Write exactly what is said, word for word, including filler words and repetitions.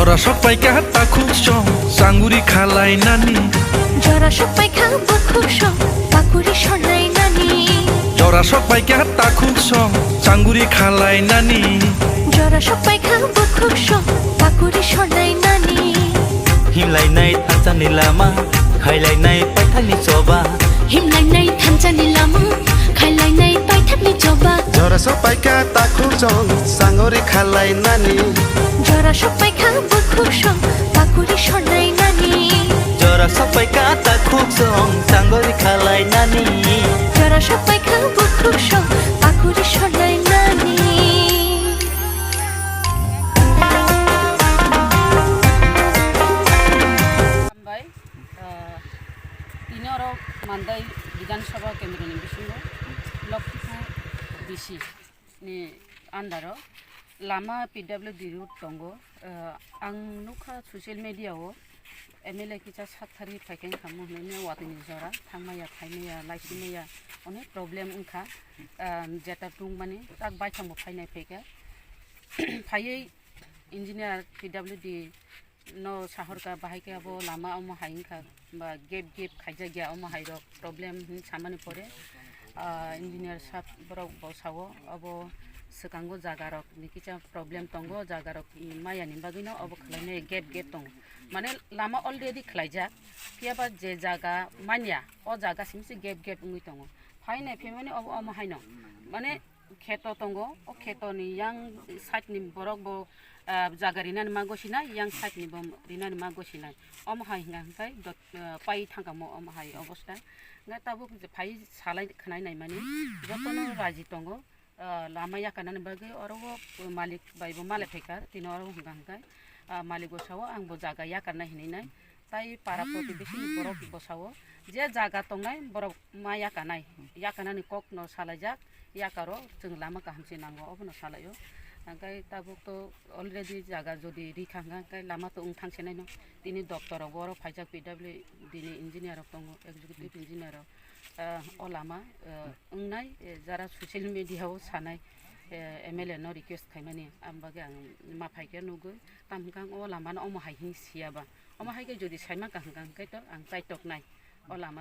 Jora sok paikha takhuk song, sanguri khalai nani. Jora sok paikha bukhuk song, pakuri sonai nani. Jora sok paikha takhuk song, sanguri khalai nani. Jora sok paikha bukhuk song, pakuri sonai nani. Himlainai thansa ni lama, khailainai paithak ni choba. Himlainai thansa ni lama, khailainai paithak ni choba. Jora sok paikha takhuk song, sanguri khalai nani. Jora sok paikha bukhuk song, pakuri sonai nani. Jora sok paikha takhuk song, sanguri khalai nani. Jora sok paikha bukhuk song, pakuri sonai nani. Hambai, ah, tini oro Mandai Bidhan Sabha Kendro ni bisingo Lokkhipur B C ni under o lama P W D road tongo. Ah, ang nukha social media o M L A kisa sak thari phaikhe wngkha mo hinwi watwi ni jora thangmaya phaimaya laisimaya onek problem wngkha. Ah, jeta tungmani tak baithang bo phainai phaikha phaiwi engineer P W D no sahorkha bahai khe abo lama omo hai wngkha ba gap gap khaijak ya omo hai rok problem hinwi samani pore, ah, engineer sab borok bo sao abo swkango jaga rok ni kisa problem tongo jaga rok maya ni bagwi no obo khlai nai gap gap tongo mane lama already khlaijak phiya ba je jaga manya o jaga simi se gap gap wngwi tongo phainai phaimani obo omo hai no mane kheto tongo, o kheto ni yang side ni borok bo, ah, jaga rinani ma gosinai, yang side ni bo rinani ma gosinai. Omo hai hingka hingkai dot, ah, pai thangkamo omo hai obosta. Hingke tabuk je phai salai khwnai naimani jotono raji tongo, ah, lama yakarnani bagwi oro o malik bai bo malai phaikha, tini oro hingka hingkai, ah, malik bo sao ang bo jaga yakarnai hinwi nai. Tai para protibesi borok bosao je jaga tongnai borok ma yakanai, yakanani kokno salaijak, yakaro chwng lama kaham se nango, obono salaio. Hingke tabuk to already jaga jodi rikha hingka hingke lama to wng thang se naino. Tini doctor rok bo oro phaijak, P W D ni engineer rok tongo, executive engineer rok, ah, o lama, ah, wngnai, eh, jara social media o sanai, eh, M L A no request khaimani, ang bagwi ang ma phaikhe nugwi, tam hingka ang o lama no omo hai hing siya ba. Omo hai khe jodi saima kaham kaham khe to ang chaitoknai o lama.